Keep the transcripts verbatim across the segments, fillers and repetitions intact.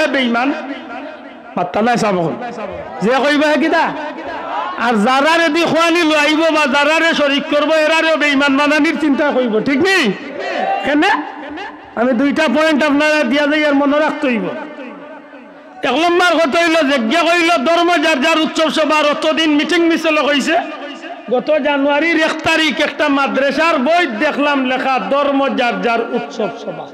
বেইমান। মাত্তা নাই সাব অকল। যে কইবা হে কিতা? আর যারারে দি খোয়ানি লইবো বা যারারে শরিক করবো, এরারেও বেইমান বানানির চিন্তা কইবো, ঠিক নি? কেনে? আমি দুইটা পয়েন্ট আপনারারে দিয়া যাই, আর মনো রাখতে অইবো। এক নম্বর কথা অইলো, যেগিয়ে কইলো ধর্ম যার যার উৎসব সভা, আর অতদিন মিটিং মিছিলো কইছে। গত জানুয়ারির এক তারিখ একটা মাদ্রাসার বইত দেখলাম লেখা, ধর্ম যার যার উৎসব সভা।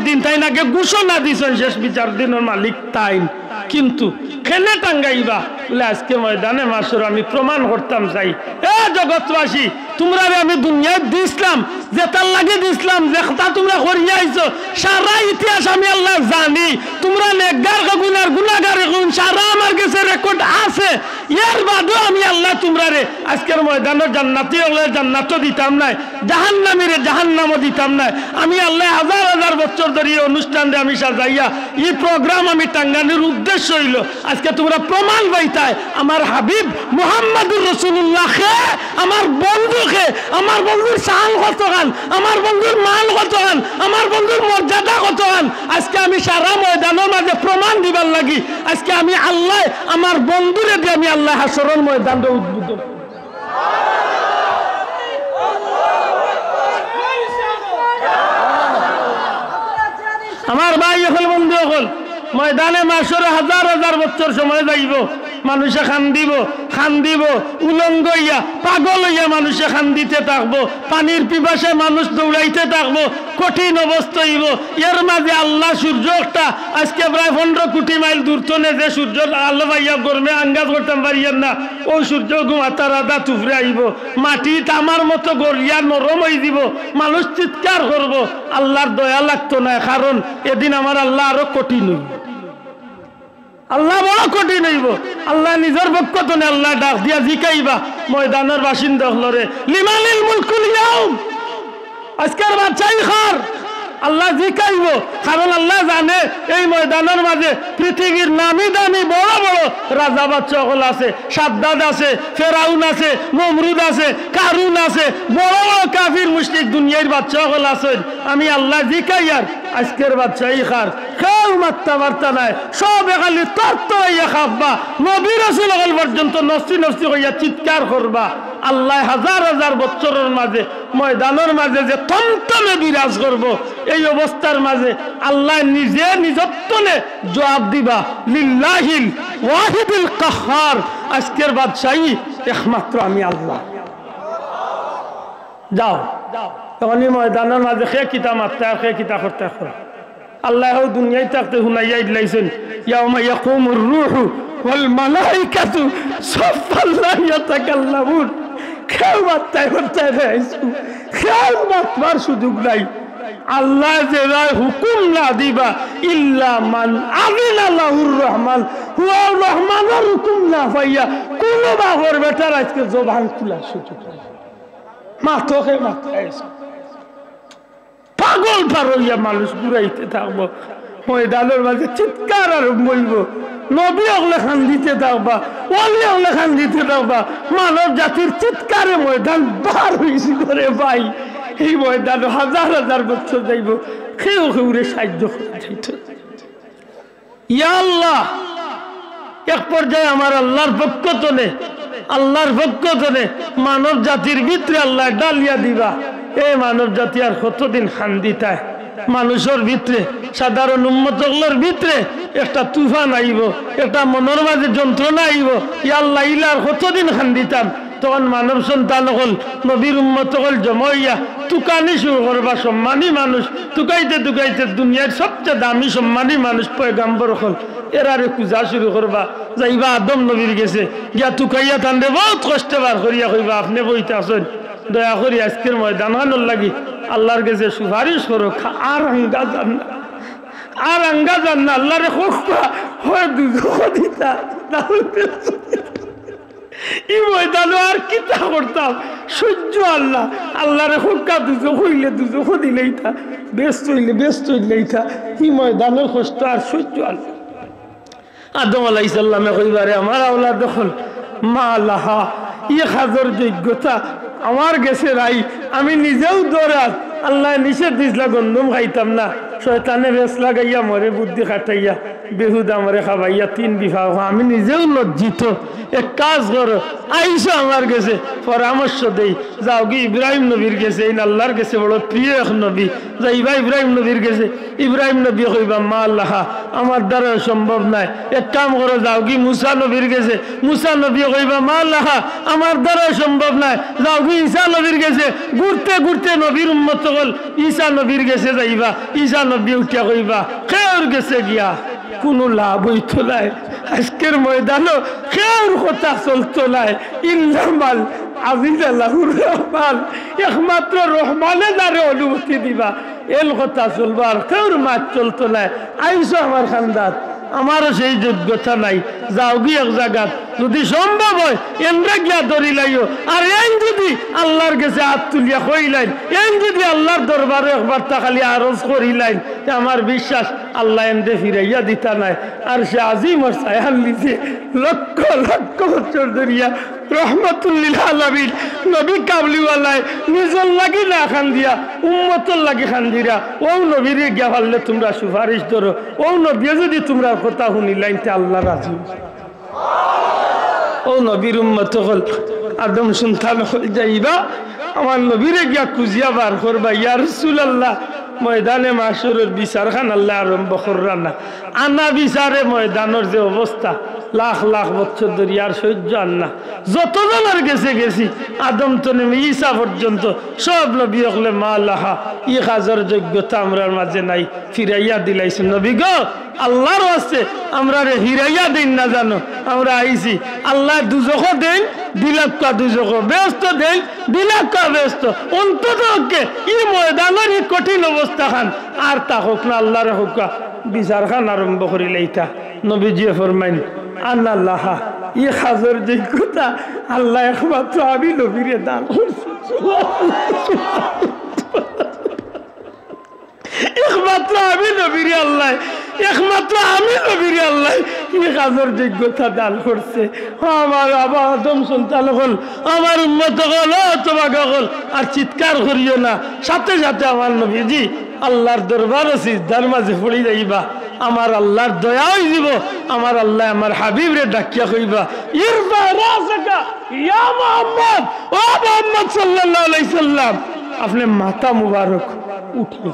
দিন তাইন আগে ঘোষণা দিছইন, শেষ বিচার দিনর মালিক তাইন। কিন্তু কেনে টাঙ্গাইবা? বলে, আজকে ময়দানে মাশর আমি প্রমাণ করতাম চাই। এ জগৎবাসী, তুমরারে আমি দুনিয়াত দিছলাম, যেতার লাগি দিছলাম, যেতা তুমরা করিয়া আইছো, সারা ইতিহাস আমি আল্লায় জানি। তুমরা নেকগার কয়গুন আর গুনাগার কয়গুন, সারা আমার গেছে রেকর্ড আছে। এর বাদেও আমি আল্লায় তুমরারে আজকের ময়দানো জান্নাতি অকলরে জান্নাতও দিতাম নায়, জাহান্নামীরে জাহান্নামও দিতাম নায়। আমি আল্লায় হাজার হাজার বছর ধরি এই অনুষ্ঠানরে আমি সাজাইয়া, ই প্রোগ্রাম আমি টাঙ্গানির উদ্দেশ্য অইলো, আজকে তুমরা প্রমাণ পাইতায় আমার হাবিব মুহাম্মাদুর রাসূলুল্লাহ কে, আমার বন্ধু কে, আমার বন্ধুর শান কতখান, আমার বন্ধুর মান কতখান, আমার বন্ধুর মর্যাদা কতখান। আজকে আমি সারা ময়দানর মাঝে প্রমাণ দিবার লাগি, আজকে আমি আল্লায় আমার বন্ধুরে দি আমি আল্লায় হাশরর ময়দানরে উদ্বোধন। আমার ভাই অকল, বন্ধু অকল, ময়দানে মাশরে হাজার হাজার বছর সময় যাইবো, মানুষে কান্দিবো, কান্দিবো, উলঙ্গ অইয়া, পাগল অইয়া মানুষে কান্দিতে থাকবো, পানির পিপাসায় মানুষ দৌড়াইতে থাকবো, কঠিন অবস্থা অইবো। এর মাঝে আল্লায় সূর্য একটা, আজকে প্রায় পনেরো কোটি মাইল দূর থনে যে সূর্যর আলো পাইয়া গরমে আঙ্গাজ করতাম পারিয়ার না, অউ সূর্য ঘুমাতার আদা তুফরে আইবো, মাটি তামার মতো গলিয়া নরম অইযিবো, মানুষ চিৎকার করবো, আল্লার দয়া লাগতো নায়, কারণ এদিন আমার আল্লা আরো কঠিন অইবো। আল্লা বড় কঠিন অইবো। আল্লায় নিজর পক্ষ থনে আল্লায় ডাক দিয়া জিকাইবা ময়দানর বাসিন্দা অকলরে, "লিমানিল মুলকুল ইয়াউম?" আজকের বাদশাহী কার? আল্লায় জিকাইবো, কারণ আল্লায় জানে এই ময়দানর মাঝে পৃথিবীর নামি দামি বড় বড় রাজা বাদশা অকল আছে, সাদ্দাদ আছে, ফেরাউন আছে, নমরুদ আছে, কারুন আছে, বড় বড় কাফির মুশরিক দুনিয়ার বাদশা অকল আছইন। আমি আল্লায় জিকাইয়ার, আজকের বাদশাহী কার? কেউ মাততা পারতা নায়, সবে খালি তরতরাইয়া কাঁপবা। নবী রাসূল অকল পর্যন্ত নফসি নফসি কইয়া চিৎকার করবা। আল্লায় হাজার হাজার বছরর মাঝে ময়দানর মাঝে যে থমথমে বিরাজ করবো, এই অবস্থার মাঝে আল্লায় নিজে নিজর থনে জবাব দিবা, "লিল্লাহিল ওয়াহিদিল কাহহার।" আজকের বাদশাহী একমাত্র আমি আল্লা। যাও, অখন ই ময়দানর মাঝে কে কিতা মাততা আর কে কিতা করতা করো। আল্লায় অউ দুনিয়াত থাকতে হুনাইয়া দিলাইছইন, "ইয়াউমা ইয়াকুমুর রূহু ওয়াল মালাইকাতু সাফফান লা ইয়াতাকাল্লামুন।" কেউ মাততায় পারতায় নায়, কেউ মাতবার সুযোগ নাই। আল্লায় যেরা হুকুম না দিবা, ইল্লা মান আজিনা লাহুর রহমান, হুয়া রহমানর হুকুম না পাইয়া কুনু বাপর বেটার আজকে জবান খুলার সুযোগ নাই। মাতো কে মাতো। পাগল পার অইয়া মানুষ ঘুরাইতে থাকবো। ময়দানর মাঝে চিৎকার আরম্ভ অইবো। নবী অকলে কান্দিতে থাকবা, ওলি অকলে কান্দিতে থাকবা। মানব জাতির চিৎকারে ময়দান বার অইছিল রে ভাই। এই ময়দানো হাজার হাজার বছর যাইবো, কেউ কেউরে সাহায্য করা যাইতো না। ইয়া আল্লাহ, এক পর্যায়ে আমার আল্লার পক্ষ থনে, আল্লার পক্ষ থনে মানব জাতির ভিতরে আল্লায় ডালিয়া দিবা। এ মানব জাতি আর কতদিন কান্দিতায়? মানুষর ভিতরে, সাধারণ উম্মত অকলর ভিতরে একটা তুফান আইবো, একটা মনর মাঝে যন্ত্রণা আইবো। ইয়া আল্লাহ, ইলা আর কতদিন কান্দিতাম? তখন মানব সন্তান অকল, নবীর উম্মত অকল জমা অইয়া তুকানি শুরু করবা। সম্মানী মানুষ তুকাইতে তুকাইতে দুনিয়ার সবচেয়ে দামি সম্মানী মানুষ পয়গাম্বর অকল, এরারে খুঁজা শুরু করবা। যাইবা আদম নবীর গেছে, গিয়া তুকাইয়া তানরে বউত কষ্টে বার করিয়া কইবা, "আপনে বইতা আছইন, দয়া করি আজকের ময়দান খানর লাগি আল্লার গেছে সুপারিশ করউক্কা।" আর আঙ্গা যার না, আর আঙ্গা যার না। আল্লারে কউক্কা, হয় দুজখো দিতা, না অইলে ই ময়দানো আর কিতা করতাম? সহ্য আল্লাহ। আল্লারে কউক্কা দুজখো অইলে দুজখো দিলাইতা, বেহেস্ত অইলে বেহেস্ত দিলাইতা। ই ময়দানর কষ্ট আর সহ্য আল্লাহ। আদম আলাইহিস সালামে কইবা, "রে আমার আওলাদ অকল, মা লাহা, ই কাজর যোগ্যতা আমার গেছে নাই, আমি নিজেউ দরাজ, আল্লায় নিষেধ দিছলা গন্ধম খাইতাম না।" শয়তানে বেশ লাগাইয়া মরে বুদ্ধি খাটাইয়া বেহুদা মরে খাবাইয়া তিন বিফা। আমি নিজেও লজ্জিত। এক কাজ করো, আইসো আমার গেছে, পরামর্শ দেই। যাওগি ইব্রাহিম নবীর গেছে, এইন আল্লাহর গেছে বড় প্রিয় এক নবী। যাইবা ইব্রাহিম নবীর গেছে, ইব্রাহিম নবী কইবা, "মা আল্লাহা, আমার দ্বারা সম্ভব নায়।" এক কাম করো, যাওগি মুসা নবীর গেছে, মুসা নবী কইবা, "মা আল্লাহা, আমার দ্বারা সম্ভব নায়।" যাওগি ঈসা নবীর গেছে, ঘুরতে ঘুরতে নবীর উম্মত অকল ঈসা নবীর গেছে যাইবা, ঈসা নবী উঠিয়া কইবা, "কেউর গেছে গিয়া কুনু লাভ অইতো নায়।" আজকের ময়দানো কেউর কথা চলতো নায়। ইল্লা মান আযিনা লাহুর রহমান, একমাত্র রহমানে যারে অনুমতি দিবা, এন কথা চলবো, আর কেউর মাত চলতো নায়। আইসো আমার খান্দাত, আমারও সেই যোগ্যতা নাই। যাওগি এক জাগাত, যদি সম্ভব হয়, এনরে গিয়া ধরিলাইও। আর এইন যদি আল্লাহর গেছে আত তুলিয়া কইলাইন, এইন যদি আল্লাহর দরবারো একবারতা খালি আরজ করিলাইন, তে আমার বিশ্বাস আল্লায় এনরে ফিরাইয়া দিতা নায়। আরশে আজিমর ছায়ার নিচে লক্ষ লক্ষ বছর ধরিয়া রহমাতুল লিল আলামিন নবী কামলিওয়ালায় নিজর লাগি না খান্দিয়া উম্মতর লাগি খান্দিরা। অউ নবীরে গিয়া পারলে তুমরা সুপারিশ ধরো। অউ নবীয়ে যদি তুমরার কথা হুনিলাইন, তে আল্লাহ রাজি। অউ নবীর উম্মত অকল, আদম সন্তান অকল যাইবা, আমার নবীরে গিয়া খুজিয়া বার করবা, "ইয়া রাসূলুল্লাহ, ময়দানে মাশরর বিচারখান আল্লায় আরম্ভ কররা না।" আনা বিচারে ময়দানর যে অবস্থা, লাখ লাখ বছর ধরি আর সহ্য আর না। যতজনর গেছে গেছি, আদম তনে ঈসা পর্যন্ত সব নবী অকলে, "মা লাহা, ই কাজর যোগ্যতা আমরার মাঝে নাই, ফিরাইয়া দিলাইছইন।" নবী গো, আল্লাহর ওয়াস্তে আমরারে ফিরাইয়া দেইন না জানো, আমরা আইছি। আল্লায় দুজখো দেইন, দিলাক্কা দুজখো, বেহেস্তো দেইন, দিলাক্কা বেহেস্তো। অন্তত পক্ষে ই ময়দানর ই কঠিন অবস্থাখান আর থাকউক না, আল্লাহরে কউক্কা, বিচারখান আরম্ভ করিলাইতা। নবীজিয়ে ফরমাইন, "আনা লাহা, ই কাজর যোগ্যতা আল্লায় একমাত্র আমি নবীরে দান করছি।" একমাত্র আমি নবীরে আল্লায়, একমাত্র আমি নবীরে আল্লায় ই কাজর যোগ্যতা দান করছে। ও আমার আবা আদম সন্তান অকল, আমার উম্মত অকল, ও তবাগা অকল, আর চিৎকার করিও না। সাথে সাথে আমার নবীজি আল্লাহর দরবারো সিজদার মাঝে পড়ি যাইবা। আমার আল্লাহর দয়া অইযিবো, আমার আল্লায় আমার হাবিবরে ডাকিয়া কইবা, "ইরফা রাসাকা ইয়া মুহাম্মদ, ও মুহাম্মদ সাল্লাল্লাহু আলাইহি সাল্লাম, আপনে মাথা মুবারক উঠাই।"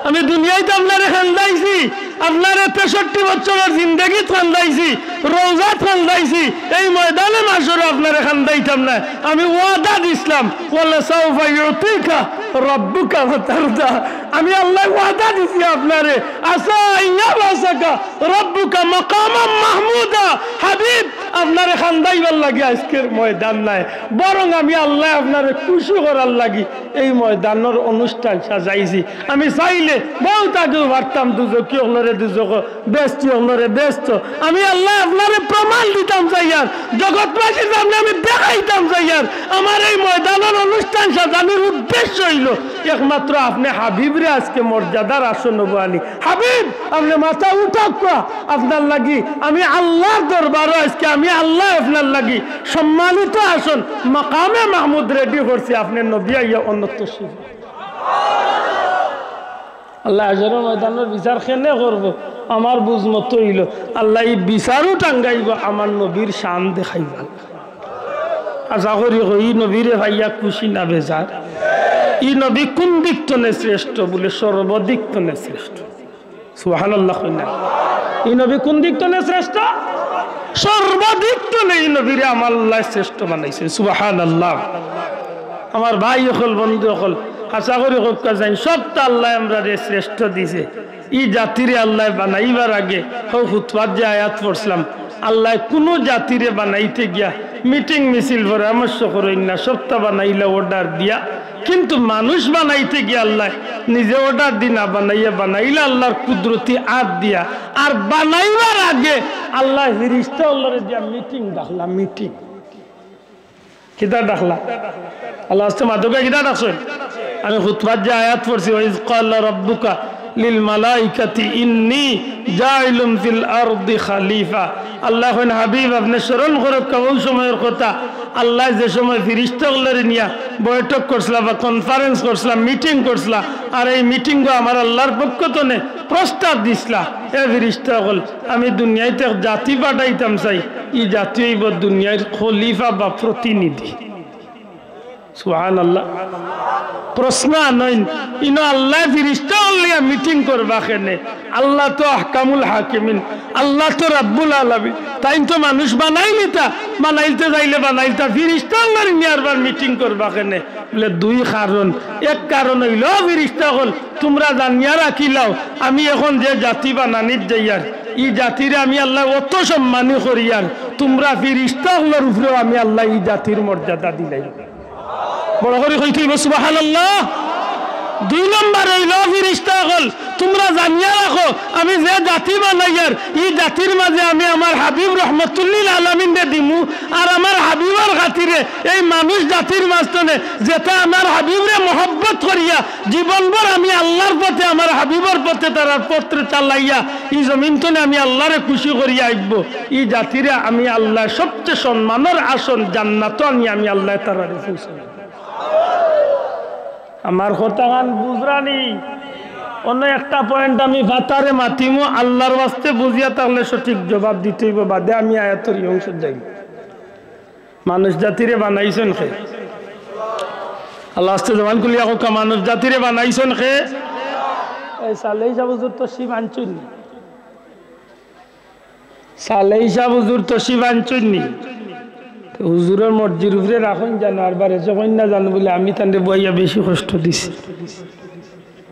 আমি দুনিয়াইত আপনারে কান্দাইছি, আপনারে তেষট্টি বছরর জিন্দেগিত কান্দাইছি, রওজাত কান্দাইছি, এই ময়দানে মাশরো আপনারে কান্দাইতাম নায়। আমি ওয়াদা দিছলাম, "ওয়ালা সাউফা ইউতিকা রাব্বুকা ফাতারদা।" আমি আল্লায় ওয়াদা দিছি আপনারে, "আসা আন ইয়াবআসাকা রাব্বুকা মাকামান মাহমুদা।" হাবিব, আপনারে কান্দাইবার লাগি আইজকের ময়দান নায়, বরং আমি আল্লায় আপনারে খুশি করার লাগি এই ময়দানর অনুষ্ঠান সাজাইছি। আমি চাইলে বউত আগেউ পারতাম দুজখি অকলরে দুজখো, বেহেস্তি অকলরে বেহেস্তো। আমি আল্লায় আপনারে প্রমাণ দিতাম চাইয়ার, জগৎবাসীর সামনে আমি দেখাইতাম চাইয়ার। আমার এই ময়দানর অনুষ্ঠান সাজানির উদ্দেশ্য অইলো একমাত্র আপনে হাবিবরে আইজকে মর্যাদার আসনো বওয়ানি। হাবিব, আপনে মাথা উঠাউক্কা, আপনার লাগি আমি আল্লাহর দরবারো আইজকে আমি আল্লায় আপনার লাগি সম্মানিত আসন মাকামে মাহমুদ ready করছি, আপনে নবী আইয়া অনতশীল। আল্লায় হাশরর ময়দানর বিচার কেনে করবো? আমার বুঝ মতো অইলো, আল্লায় ই বিচারও টাঙ্গাইবো, আমার নবীর শান দেখাইবা। আশা করি কই, ই নবীরে পাইয়া খুশি না বেজার? ই নবী কুন দিক তনে শ্রেষ্ঠ? বুলে, সর্বদিক তনে শ্রেষ্ঠ। সুবহানাল্লাহ কইন না? ই নবী কুন দিক তনে শ্রেষ্ঠ? সর্বদিক তনে ই নবীরে আমার আল্লায় শ্রেষ্ঠ বানাইছে। সুবহানাল্লাহ। আমার ভাই অকল, বন্ধু অকল, আশা করি কউক্কা যাইন, সবতা আল্লায় আমরারে শ্রেষ্ঠ দিছে। ই জাতিরে আল্লায় বানাইবার আগে, হউ খুতবাত যে আয়াত পড়ছিলাম, আল্লায় কুনু জাতিরে বানাইতে গিয়া meeting মিছিল পরামর্শ করইন না, সবতা বানাইলা order দিয়া। কিন্তু মানুষ বানাইতে গিয়া আল্লায় নিজে order দি না বানাইয়া, বানাইলা আল্লাহর কুদরতি আত দিয়া। আর বানাইবার আগে আল্লায় ফিরিস্তা অকলরে দিয়া meeting ডাকলা, meeting। কিতা ডাকলা? আল্লায় আস্তে মাতুক্কা, কিতা ডাকছইন? আমি খুতবাত যে আয়াত পড়ছি, "ওয়া ইয ক্বালা রাব্বুকা লিল মালাইকাতি ইন্নী জাইলুন ফিল আরদি খালিফা। আল্লায় কইন, হাবিব, আপনে স্মরণ করউক্কা অউ সময়র কথা, আল্লায় যে সময় ফিরিস্তা অকলরে নিয়া বৈঠক করছলা বা conference করছলা, meeting করছলা, আর ই meeting-ও আমার আল্লার পক্ষ তনে প্রস্তাব দিছলা, এ ফিরিস্তা অকল, আমি দুনিয়াইত এক জাতি পাঠাইতাম চাই, ই জাতি অইবো দুনিয়ার খলিফা বা প্রতিনিধি। সুবহানাল্লাহ। প্রশ্ন আনইন, ইনো আল্লায় ফিরিস্তা অকল লইয়া meeting করবা কেনে? আল্লা তো আহকামুল হাকিমিন, আল্লা তো রাব্বুল আলামিন। তাইন তো মানুষ বানাইলিতা, বানাইলতে যাইলে বানাইলতা, ফিরিস্তা অকলরে নিয়া আরবার meeting করবা কেনে? বলে, দুই কারণ। এক কারণ অইলো, ফিরিস্তা অকল, তুমরা জানিয়া রাখিলাও, আমি অখন যে জাতি বানানিত যাইয়ার, ই জাতিরে আমি আল্লায় অত সম্মানী করিয়ার, তুমরা ফিরিস্তা অকলর উপরেও আমি আল্লায় ই জাতির মর্যাদা দিলাই। বড় করি কইতে অইবো, সুবহানাল্লাহ। দুই নম্বর অইলো, ফিরিস্তা অকল, তুমরা জানিয়া রাখো, আমি যে জাতি বানাইয়ার, ই জাতির মাঝে আমি আমার হাবিব রহমতুল্লিল আলামিনরে দিমু, আর আমার হাবিবর খাতিরে এই মানুষ জাতির মাঝ তনে যেতা আমার হাবিবরে মহব্বত করিয়া জীবনভর আমি আল্লার পথে, আমার হাবিবর পথে তারার পথ চালাইয়া ই জমিন তনে আমি আল্লারে খুশি করিয়া আইবো। ই জাতিরে আমি আল্লায় সবচে সম্মানর আসন জান্নাতো আনি আমি আল্লায় তারারে পৌঁছাই। আমার কথাখান বুঝরানি? অন্য একটা point আমি ফাতারে মাতিমু, আল্লার ওয়াস্তে বুঝিয়া থাকলে সঠিক জবাব দিতে অইবো, বাদে আমি আয়াতর ই অংশত যাইমু। মানুষ জাতিরে বানাইছইন কে? আল্লার ওয়াস্তে জবান খুলিয়া কউক্কা, মানুষ জাতিরে বানাইছইন কে? এই সালেহী সাব হুজুর তশরিফ আনছইন নি? সালেহী সাব হুজুর তশরিফ আনছইন নি? তে হুজুরর মর্জির উপরে রাখইন জানো, আর বারে যখন না জানো বলে আমি তানরে বইয়া বেশি কষ্ট দিছি।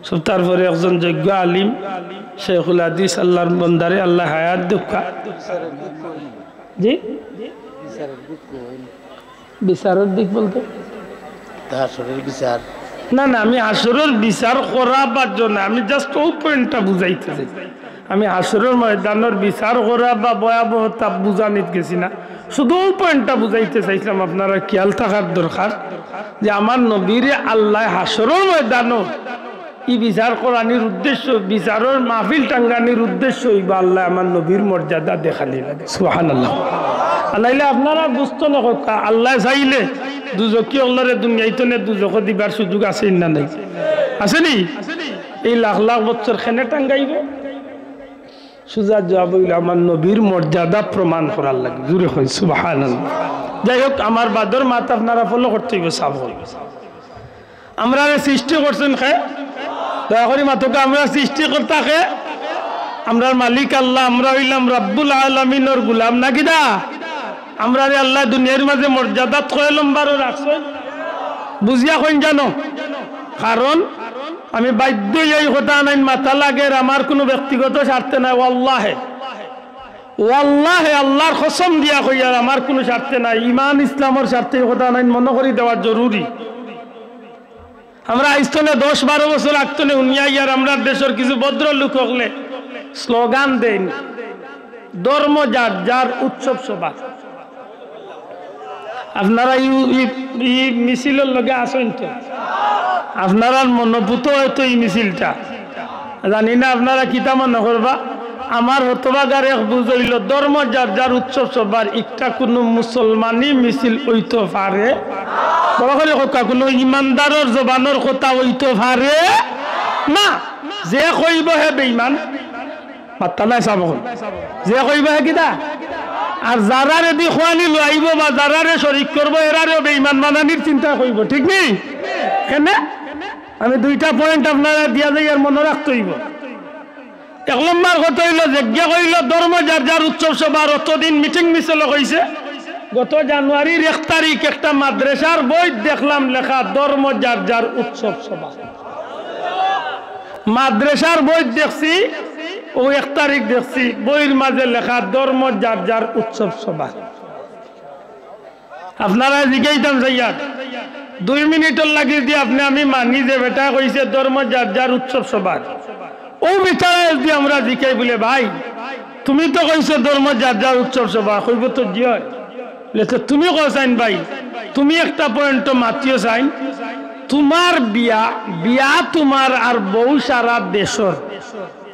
সব তারপরে একজন যোগ্য আলিম, শেখুল হাদিস, আল্লার বন্দারে আল্লায় হায়াত দেউক্কা। জি? বিচারর দিক বলতে? তা হাশরর বিচার। না, না, আমি হাশরর বিচার করাবার জন্য, আমি just অউ point-টা বুঝাইতে চাই। আমি হাশরর ময়দানর বিচার করা বা ভয়াবহতা বুঝানিত গেছি না, শুধু অউ point-টা বুঝাইতে চাইছিলাম। আপনারার খিয়াল থাকার দরকার যে আমার নবীরে আল্লায় হাশরর ময়দানো ই বিচার করানির উদ্দেশ্য, বিচারর মাহফিল টাঙ্গানির উদ্দেশ্য অইবো আল্লায় আমার নবীর মর্যাদা দেখানি লাগে। সুবহানাল্লাহ। আর নাইলে আপনারা বুঝতো না কথা, আল্লায় চাইলে দুজখি অকলরে দুনিয়াইত নে দুজখো দিবার সুযোগ আছে না নাই? আছে নি? এই লাখ লাখ বছর কেনে টাঙ্গাইবো? সুজা জবাব অইলো আমার নবীর মর্যাদা প্রমাণ করার লাগি। জুরে কইন সুবহানাল্লাহ। যাই হোক, আমার বাদর মাত আপনারা follow করতে অইবো, সাব অইবো। আমরারে সৃষ্টি করছইন কে? দয়া করি মাতউক্কা, আমরার সৃষ্টিকর্তা কে? আমরার মালিক আল্লাহ, আমরা অইলাম রাব্বুল আলামিনর গুলাম, না কিতা? আমরারে আল্লায় দুনিয়ার মাঝে মর্যাদাত কয় লম্বরো রাখছইন? বুঝিয়া কইন জানো? কারণ আমি বাধ্য অইয়া ই কথা আনাইন মাতা লাগের, আমার কুনু ব্যক্তিগত স্বার্থে নায়, ওয়াল্লাহে। ওয়াল্লাহে, আল্লার কসম দিয়া কইয়ার, আমার কুনু স্বার্থে নায়, ইমান ইসলামর স্বার্থে ই কথা আনাইন মনো করি দেওয়া জরুরি। আমরা আইজ তনে দশ বারো বছর আগ তনে হুনিয়া আইয়ার আমরার দেশর কিছু ভদ্রলোক অকলে slogan দেইন, "ধর্ম যার যার, উৎসব সবার।" আপনারা ই, ই, ই মিছিলর লগে আছইন তো? আপনারার মনোপুত অয়তো ই মিছিলটা। জানি না আপনারা কিতা মনো করবা। আমার হতভাগার এক বুঝ অইলো, ধর্ম যার যার, উৎসব সবার, ইকটা কুনু মুসলমানি মিছিল অইতো পারে? বড় করি কউক্কা, কুনু ইমানদারর জবানর কথা অইতো পারে না। যে কইবো হে বেইমান, মাত্তা নাই সাব অকল। যে কইবো হে কিতা? আর যারারে দি খোয়ানি লইবো বা যারারে শরিক করবো, এরারেও বেইমান বানানির চিন্তা কইবো, ঠিক নি? কেনে? আমি দুইটা point আপনারারে দিয়া যাইয়ার মনো রাখতে অইবো। এক নম্বর কথা অইলো, যেগিয়ে কইলো ধর্ম যার যার, উৎসব সবার, অতদিন মিটিং মিছিলো কইছে। গত জানুয়ারির এক তারিখ একটা মাদ্রাসার বইত দেখলাম লেখা, "ধর্ম যার যার, উৎসব সবার।" মাদ্রাসার বইত দেখছি, অউ এক তারিখ দেখছি, বইর মাঝে লেখা, "ধর্ম যার যার, উৎসব সবার।" আপনারারে জিগাইতাম চাইয়ার, দুই মিনিটর লাগি যুদি আপনে আমি মানি যে বেটায় কইছে ধর্ম যার যার, উৎসব সবার, অউ বেটারে যুদি আমরা জিগাই বুলে, "ভাই, তুমি তো কইছো ধর্ম যার যার, উৎসব সবার," কইবো তো জি অয়। বুলে, "তে তুমি কও চাইন ভাই, তুমি একটা point মাতিও চাইন, তুমার বিয়া, বিয়া তুমার আর বউ সারা দেশর,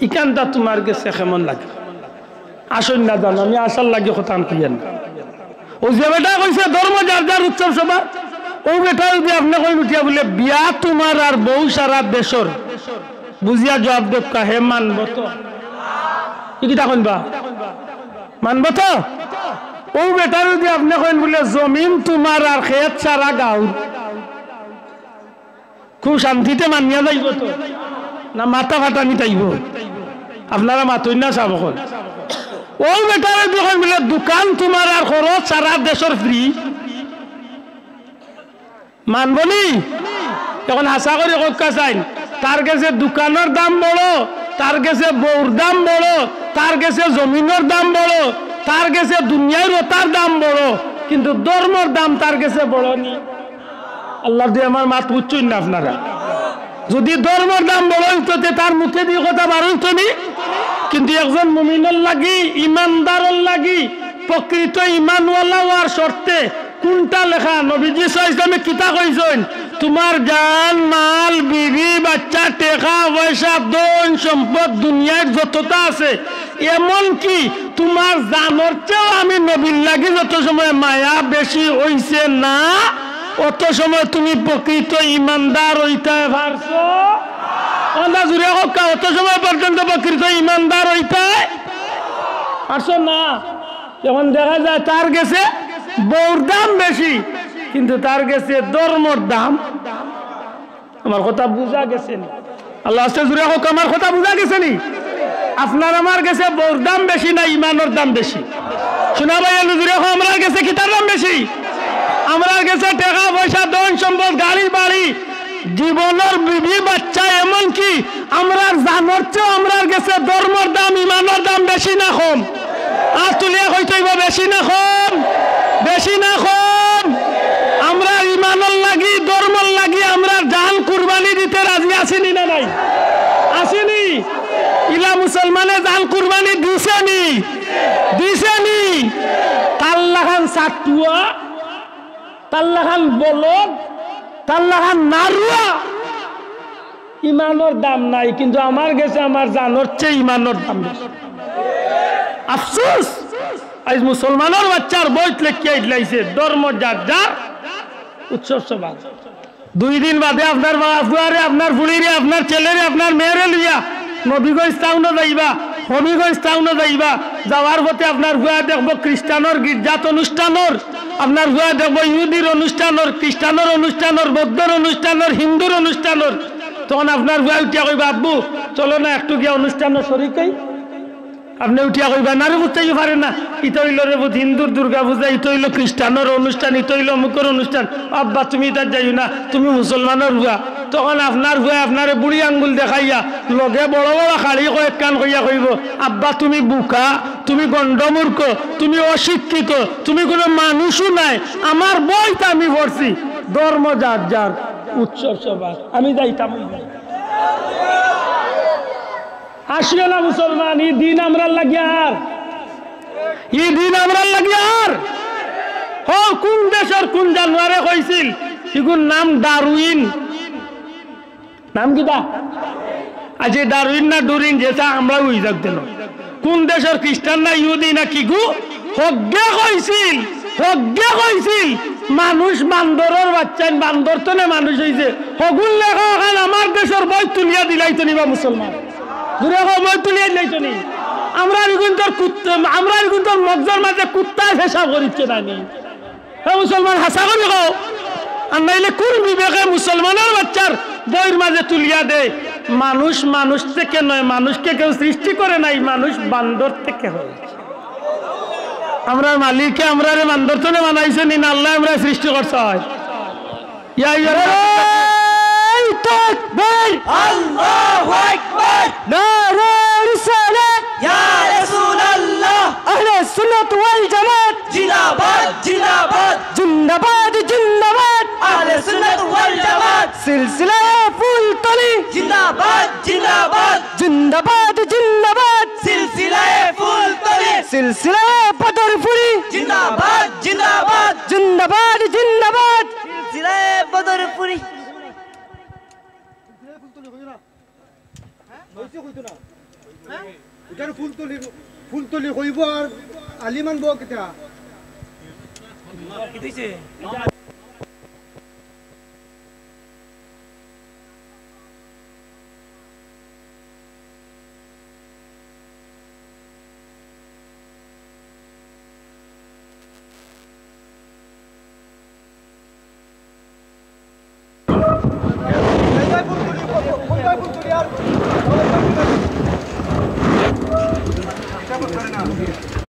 ইখানটা তুমার গেছে কেমন লাগে? আসইন না জানো, আমি আশার লাগি কথা কইয়ার না। অউ যে বেটায় কইছে ধর্ম যার যার উৎসব সবার, অউ বেটায় যদি আপনে কইন উঠিয়া বুলে, "বিয়া তুমার আর বউ সারা দেশর", বুঝিয়া জুয়াপ দেউক্কা, হে মানবো তো? ই কিতা কইন বা? মানবো তো? অউ বেটায় যদি আপনে কইন বুলে, "জমিন তুমার আর খেত সারা গাউর", খুব শান্তিতে মানিয়া যাইবো তো? না মাথা ফাটানি তাইবো? আপনারা মাতইন না সাব অকল। অউ বেটায় যদি কইন বুলে, "দোকান তুমার আর খরচ সারা দেশর ফ্রি", মানবো নি? অখন হাছা করি কউক্কা চাইন, তার গেছে দোকানর দাম বড়, তার গেছে বউর দাম বড়, তার গেছে জমিনর দাম বড়, তার গেছে দুনিয়ার অতার দাম বড়, কিন্তু ধর্মর দাম তার গেছে বড় নি? আল্লার দুয়াই, আমার মাত বুঝছইন না আপনারা? যদি ধর্মর দাম বড় অইতো, তে তার মুখেদি ই কথা বার অইতো নি? কিন্তু একজন মুমিনর লাগি, ইমানদারর লাগি, প্রকৃত ইমানওয়ালা অওয়ার শর্তে কুনটা লেখা? নবীজি সাল্লাল্লাহু আলাইহি ওয়াসাল্লামে কিতা কইছইন? তুমার জান, মাল, বিবি, বাচ্চা, টেকা, পয়সা, ধন, সম্পদ, দুনিয়ার যততা আছে, এমনকি তুমার জানর চেয়েও আমি নবীর লাগি যত সময় মায়া বেশি অইছে না, অত সময় তুমি প্রকৃত ইমানদার অইতায় পারছো? অখন জুরে কউক্কা, অত সময় পর্যন্ত প্রকৃত ইমানদার অইতায় পারছো না? অখন দেখা যায় তার গেছে বউর দাম বেশি, কিন্তু তার গেছে ধর্মর দাম। আমার কথা বুঝা গেছে নি? আল্লাহ আস্তে জুরে কউক্কা, আমার কথা বুঝা গেছে নি? আপনার আমার গেছে বউর দাম বেশি না ইমানর দাম বেশি? শুনা ভাই, এলু জুরে কও, আমরার গেছে কিতার দাম বেশি? আমরার গেছে টেকা পয়সা, ধন সম্পদ, গাড়ি বাড়ি, জীবনর বিবি বাচ্চা, এমনকি আমরার জানর চেয়েও আমরার গেছে ধর্মর দাম, ইমানর দাম বেশি না কম? আত তুলিয়া কইতে অইবো, বেশি না কম? বেশি না কম? আমরার ইমানর লাগি, ধর্মর লাগি আমরার জান কুরবানি দিতে রাজি আছি নি না নাই? আছি নি? ইলা মুসলমানে জান কুরবানি দিছে নি? দিছে নি? তার লাখান সাটুয়া, তার লাখান বলদ, তার লাখান নারুয়া। ইমানর দাম নাই, কিন্তু আমার গেছে আমার জানর চেয়ে ইমানর দাম বেশি। আফসোস, আইজ মুসলমানর বাচ্চার বইত লেখিয়া ইলাইছে, ধর্ম যার যার, উৎসব সবার। দুই দিন বাদে আপনার মা ফুয়ারে, আপনার ফুড়িরে, আপনার ছেলেরে, আপনার মেয়েরে লইয়া নবীগঞ্জ টাউনো যাইবা, হবিগঞ্জ টাউনো যাইবা। যাওয়ার পথে আপনার ফুয়া দেখবো খ্রিস্টানর গির্জাত অনুষ্ঠানর, আপনার ফুয়া দেখবো ইহুদির অনুষ্ঠানর, খ্রিস্টানর অনুষ্ঠানর, বৌদ্ধর অনুষ্ঠানর, হিন্দুর অনুষ্ঠানর। তখন আপনার ফুয়া উঠিয়া কইবা, "আব্বু, চলো না একটু গিয়া অনুষ্ঠানো শরিক অই।" আপনে উঠিয়া কইবা, "না রে পুত, যাইতাম পারি না। ইতা অইলো রে পুত হিন্দুর দুর্গা পূজা, ইতা অইলো খ্রিস্টানর অনুষ্ঠান, ইতা অইলো অমুকর অনুষ্ঠান। আব্বা, তুমি ইতাত যাইও না, তুমি মুসলমানর ফুয়া।" তখন আপনার ফুয়ায় আপনারে বুড়ি আঙ্গুল দেখাইয়া লগে বড় বড় খাড়ি কয়েকখান কইয়া কইবো, "আব্বা, তুমি বুকা, তুমি গণ্ডমূর্খ, তুমি অশিক্ষিত, তুমি কুনু মানুষও নায়। আমার বইত আমি পড়ছি, ধর্ম যার যার, উৎসব সবার, আমি যাইতাম অই না।" আসিও না মুসলমান, ই দিন আমরার লাগি আর, ই দিন আমরার লাগি আর। হো, কুন দেশর কুন জানোয়ারে কইছিল, ইগুর নাম ডারউইন। নাম কিতা? আচ্ছা, ডারউইন না ডুরিন, যেতা আমরাও অই যাউক যেন। কুন দেশর খ্রিস্টান না ইহুদি না কিগু, হকগে কইছিল, হকগে কইছিল, মানুষ বান্দরর বাচ্চাইন, বান্দর তনে মানুষ অইছে। হগুর লেখা অখান আমার দেশর বইত তুলিয়া দিলাইতো নি বা মুসলমান। জুরে কও, বইত তুলিয়া দিলাইতো নি। আমরার ইগুন্তর কুত্তা, আমরার ইগুন্তর মগজর মাঝে কুত্তায় পেশাব করিচ্ছে না নি। হে মুসলমান, হাছা করি কও। আর নাইলে কুন বিবেকে মুসলমানর বাচ্চার বইর মাঝে তুলিয়া দেয়? মানুষ মানুষ থেকে নয়, মানুষকে কেউ সৃষ্টি করে নাই, মানুষ বান্দর থেকে হয়েছে। আমরার মালিকে আমরারে বান্দর তনে বানাইছে নি, না আল্লায় আমরারে সৃষ্টি করছে? ইয়া আইয়ুহান নারায়ে তাকবীর। আল্লাহু আকবার। নারায়ে রিসালাত। ইয়া রাসূলুল্লাহ। আহলে সুন্নাত ওয়াল জামাত। জিন্দাবাদ, জিন্দাবাদ। জিন্দাবাদ, জিন্দাবাদ। আহলে সুন্নাত ওয়াল জামাত। সিলসিলায়ে ফুলতলি। জিন্দাবাদ, জিন্দাবাদ। জিন্দাবাদ, জিন্দাবাদ। সিলসিলায়ে ফুলতলি। সিলসিলায়ে বদরপুরি। জিন্দাবাদ, জিন্দাবাদ। জিন্দাবাদ, জিন্দাবাদ। সিলসিলায়ে বদরপুরি। ইটার ফুলতলি, ফুলতলি কইবো আর আলিম আনবো কিতা?